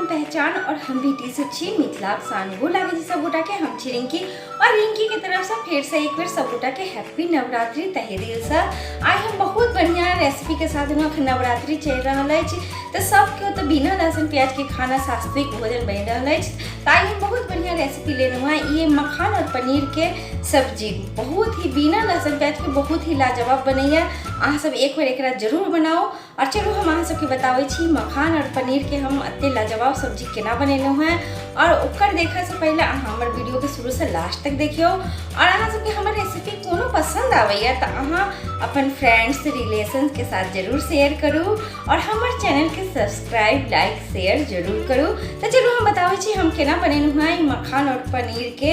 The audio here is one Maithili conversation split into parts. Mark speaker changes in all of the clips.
Speaker 1: पहचान और हम भी टी सब छी मिथिलाक शान। गोर लागै छी सब गोटा के। हम छी रिंकी और रिंकी के तरफ से फिर से एक बेर सब गोटा के हैप्पी नवरात्रि तहे दिल से। आइ हम बहुत बढ़िया रेसिपी के साथ हम अखन नवरात्रि चलि रहल अछि तऽ सब केओ तऽ बिना लहसुन प्याज के खाना सात्विक भोजन बनि रहल अछि। तऽ आइ हम बहुत बढ़िया रेसिपी लेलहुँ हँ, ई मखान और पनीर के सब्जी बहुत ही बिना लहसुन प्याज के बहुत ही लाजवाब बनैया। अहाँ सब एक बेर एकरा जरूर बनाउ। और चलू हम अहाँ सबके बताबै छी मखान और पनीर के हम एते लाजवाब सब्जी केना बनेलहुँ हँ। और ओकर देखऽ से पहिले अहाँ हमर वीडियो के शुरू से लास्ट तक देखियौ। और अहाँ सबके हमर रेसिपी कोनो पसंद आबैया तऽ अहाँ अपन फ्रेंड्स रिलेशन के साथ जरूर शेयर करू और हमर चैनल के सब्सक्राइब लाइक शेयर जरूर करू। तऽ चलू हम बताबै छी हम केना बनेलहुँ हँ ई मखान और पनीर के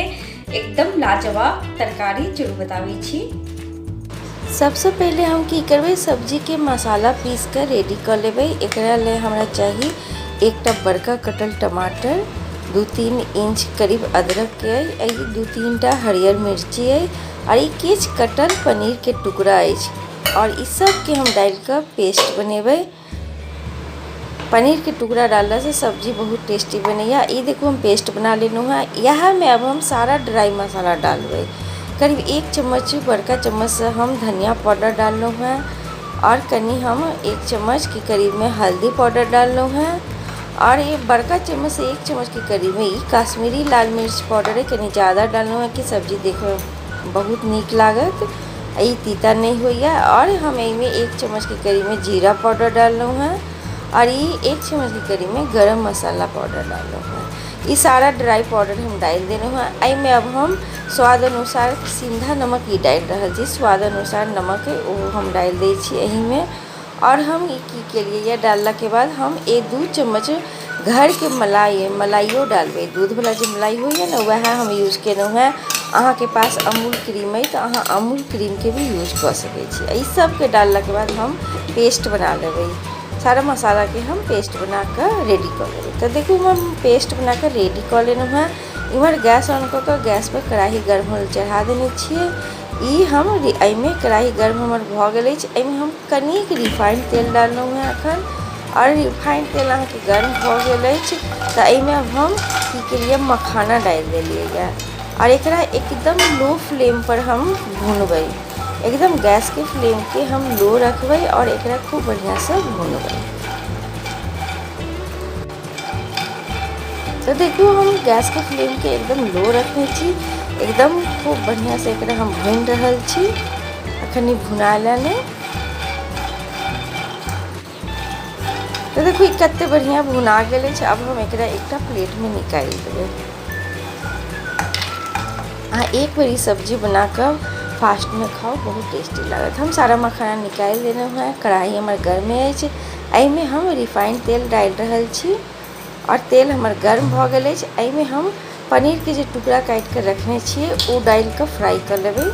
Speaker 1: एकदम लाजवाब तरकारी। चलू बताबै छी।
Speaker 2: सबसँ पहिले हम की करबै, सब्जीके मसाला पीस कऽ रेडी कऽ लेबै। एकरा लेल हमरा चाही एकटा बड़का कटल टमाटर, 2-3 इंच करीब अदरकके अइ, एहि 2-3 टा हरियर मिर्ची अइ आओर ई किछु कटल पनीरके टुकड़ा अछि। आओर ई सबके हम डालि कऽ पेस्ट बनेबै। पनीरके टुकड़ा डाललासँ सब्जी बहुत टेस्टी बनैए। ई देखू हम पेस्ट बना लेलहुँ हँ। इएहमे आब हम सारा ड्राइ मसाला डालबै। करीब 1 चम्मच बड़का चम्मचसँ हम धनिया पाउडर डाललहुँ हँ आओर कनि हम 1 चम्मचके करीबमे हल्दी पाउडर डाललहुँ हँ आओर ई बड़का चम्मचसँ 1 चम्मचके करीबमे ई काश्मीरी लाल मिर्च पाउडर अइ, कनि ज्यादा डाललहुँ हँ कि सब्जी देखैमे बहुत नीक लागत, ई तीता नहि होइए। आओर हम एहिमे 1 चम्मचके करीबमे जीरा पाउडर डाललहुँ हँ आओर ई 1 चम्मचके करीबमे गरम मसाला पाउडर डाललहुँ हँ। ई सारा ड्राइ पाउडर हम डालि देलहुँ हँ। एहिमे अब हम स्वाद अनुसार सिन्धा नमक ई डालि रहल छी। स्वाद अनुसार नमक ओ हम डालि दै छी एहिमे। आओर हम ई की केलियै यऽ, डाललाके बाद हम 1-2 चम्मच घरके मलाई मलाइयो डालबै। दूधवला जे मलाई होइए ने वएह हम यूज केलहुँ हँ। अहाँके पास अमूल क्रीम अइ तऽ अहाँ अमूल क्रीमके भी यूज कऽ सकै छी। एहि सबके डाललाके बाद हम पेस्ट बना लेबै। सारा मसालाके हम पेस्ट बनाकऽ रेडी कऽ लेबै। तऽ देखू हम पेस्ट बनाकऽ रेडी कऽ लेलहुँ हँ। इम्हर गैस ऑन कऽ कऽ गैसपर कड़ाही गर्म होइल चढ़ा देने छियै। ई हम एहिमे कड़ाही गर्म हमर भऽ गेल अछि। एहिमे हम कनिक रिफाइंड तेल डाललहुँ हँ एखन। आओर रिफाइंड तेल अहाँके गर्म भऽ गेल अछि तऽ एहिमे हम की केलियै, मखाना डालि देलियै यऽ। आओर एकरा एकदम लो फ्लेमपर हम भुनबै। एकदम गैसके फ्लेमके हम लो रखबै आओर एकरा खूब बढ़िआँसँ भुनबै। तऽ देखू हम गैसके फ्लेमके एकदम लो रखने छी। एकदम खूब बढ़िआँसँ एकरा हम भुनि रहल छी। अखन ई भुनायल नहि। तऽ देखू ई कते बढ़िआँ भुना गेल अछि। आब हम एकरा एकटा प्लेटमे निकालि देबै। अहाँ एक बेर ई सब्जी बनाकऽ फास्टमे खाउ, बहुत टेस्टी लागत। हम सारा मखाना निकालि देलहुँ हँ। कढ़ाइ हमर गर्मे अछि। एहिमे हम रिफाइंड तेल डालि रहल छी आओर तेल हमर गर्म भऽ गेल अछि। एहिमे हम पनीरके जे टुकड़ा काटिकऽ रखने छियै ओ डालिकऽ फ्राइ कऽ लेबै।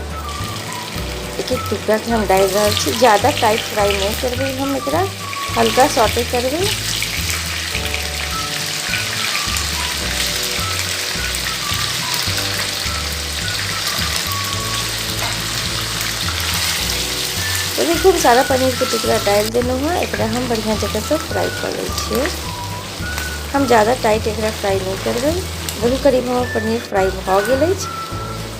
Speaker 2: एक एक टुकड़ाके हम डालि रहल छी। ज्यादा टाइट फ्राइ नहि करबै हम, एकरा हल्का सॉटे करबै। तऽ देखू हम सारा पनीरके टुकड़ा डालि देलहुँ हँ। एकरा हम बढ़िआँ जकाँसँ फ्राइ कऽ लै छियै। हम ज्यादा टाइट एकरा फ्राइ नहि करबै। देखू करीब हमर पनीर फ्राइ भऽ गेल अछि।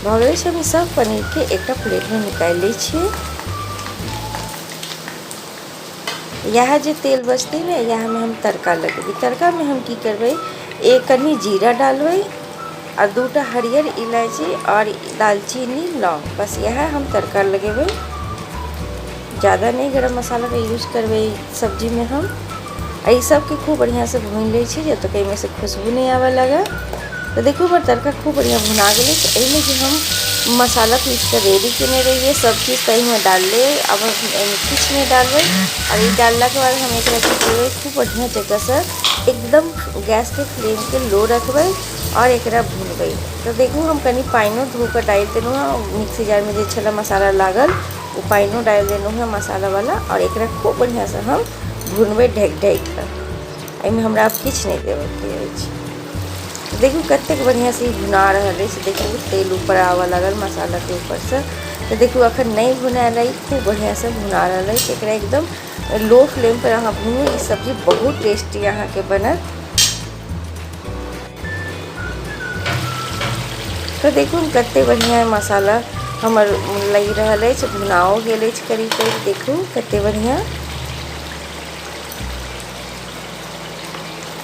Speaker 2: भऽ गेल अछि। हम ई सब पनीरके एकटा प्लेटमे निकालि लै छियै। इएह जे तेल बचतै ने इएहमे हम तड़का लगेबै। तड़कामे हम की करबै, एक कनि जीरा डालबै आ 2 टा हरियर इलायची आओर दालचीनी लौंग, बस इएह हम तड़का लगेबै। ज्यादा नहि गरम मसालाके यूज करबै सब्जीमे हम। एहि सबके खूब बढ़िआँसँ भूनि लै छी जब तक एहिमे से खुशबू नहि आबऽ लागै। तऽ देखू हमर तड़का खूब बढ़िआँ भुना गेलै। तऽ एहिमे जे हम मसाला पीस कऽ रेडी केने रहियै सब चीज ताहिमे डाललै। आब हम एहिमे किछु नहि डालबै। आओर ई डाललाके बाद हम एकरा की करबै, खूब बढ़िआँ जकाँसँ एकदम गैसके फ्लेमके लो रखबै आओर एकरा भुनबै। तऽ देखू हम कनि पानिओ धो कऽ डालि देलहुँ हँ। मिक्सी जारमे जे छलै मसाला लागल ओ पानिओ डालि देलहुँ हँ मसालावला। आओर एकरा खूब बढ़िआँसँ हम भुनबै ढकि ढकि कऽ। एहिमे हमरा आब किछु नहि देबऽके अछि। देखू कतेक बढ़िआँसँ ई भुना रहल अछि। देखू तेल ऊपर आबऽ लागल मसालाके ऊपरसँ। तऽ देखू अखन नहि भुनायल अइ, खूब बढ़िआँसँ भुना रहल अछि। एकरा एकदम लो फ्लेमपर अहाँ भुनू, ई सब्जी बहुत टेस्टी अहाँके बनत। तऽ देखू कतेक बढ़िआँ मसाला हमर लागि रहल अछि, भुनाओ गेल अछि करीब करीब। देखू कतेक बढ़िआँ।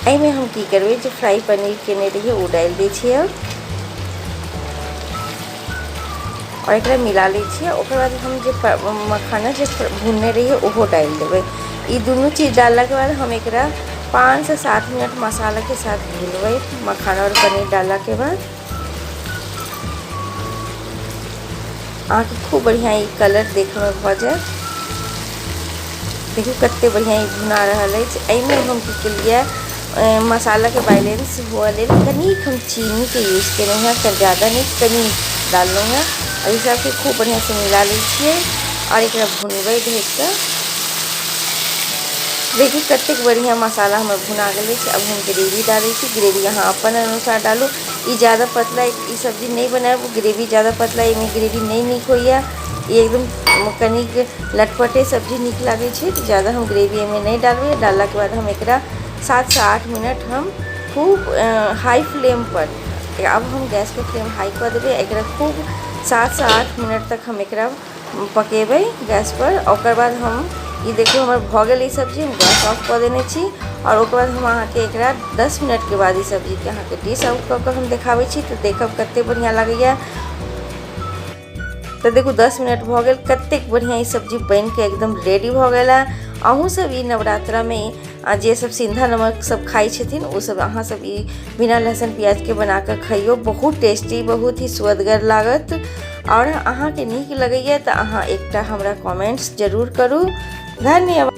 Speaker 2: एहिमे हम की करबै, जे फ्राई पनीर केने रहियै ओ डालि दै छियै अब आओर एकरा मिला लै छियै। ओकर बाद हम जे मखाना जे भुनने रहियै ओहो डालि देबै। ई दुनू चीज डाललाके बाद हम एकरा 5 से 7 मिनट मसालाके साथ भुनबै। मखाना आओर पनीर डाललाके बाद अहाँके खूब बढ़िआँ ई कलर देखयमे भऽ जायत। देखू कतेक बढ़िआँ ई भुना रहल अछि। एहिमे हम की केलियै, मसालाके बैलेंस हुअ लेल कनिक हम चीनीके यूज केलहुँ हेँ, ज़्यादा नहि, कनि डाललहुँ हेँ। आओर ई सबके खूब बढ़िआँसँ मिला लै छियै आओर एकरा भुनबै ढकिकऽ। देखू कतेक बढ़िआँ मसाला हमर भुना गेल अछि। अब हम ग्रेवी डालै छी। ग्रेवी अहाँ अपन अनुसार डालू। ई ज़्यादा पतला ई सब्जी नहि बनायब, ग्रेवी ज़्यादा पतला, एहिमे ग्रेवी नहि नीक होइए। ई एकदम कनिक लटपटे सब्जी नीक लागै छै, तऽ ज़्यादा हम ग्रेवी एहिमे नहि डालबै। डाललाके बाद हम एकरा 7 से 8 मिनट हम खूब हाई फ्लेम पर, आब हम गैसके फ्लेम हाई कऽ देबै, एकरा खूब 7 से 8 मिनट तक हम एकरा पकेबै गैस पर। ओकर बाद हम ई देखू हमर भऽ गेल ई सब्जी, हम गैस ऑफ कऽ देने छी। आओर ओकर बाद हम अहाँके एकरा 10 मिनटके बाद ई सब्जीके अहाँके डिश आउट कऽ कऽ हम देखाबै छी, तऽ देखब कतेक बढ़िआँ लागैए। तऽ देखू 10 मिनट भऽ गेल, कतेक बढ़िआँ ई सब्जी बनिके एकदम रेडी भऽ गेल है। अहूँ सब ई नवरात्रामे जे सब सिन्धा नमक सब खाइ छथिन ओ सब अहाँ सब ई बिना लहसुन प्याजके बनाकऽ खइयौ, बहुत टेस्टी, बहुत ही सुअदगर लागत। आओर अहाँके नीक लगैए तऽ अहाँ एकटा हमरा कमेंट्स जरूर करू। धन्यवाद।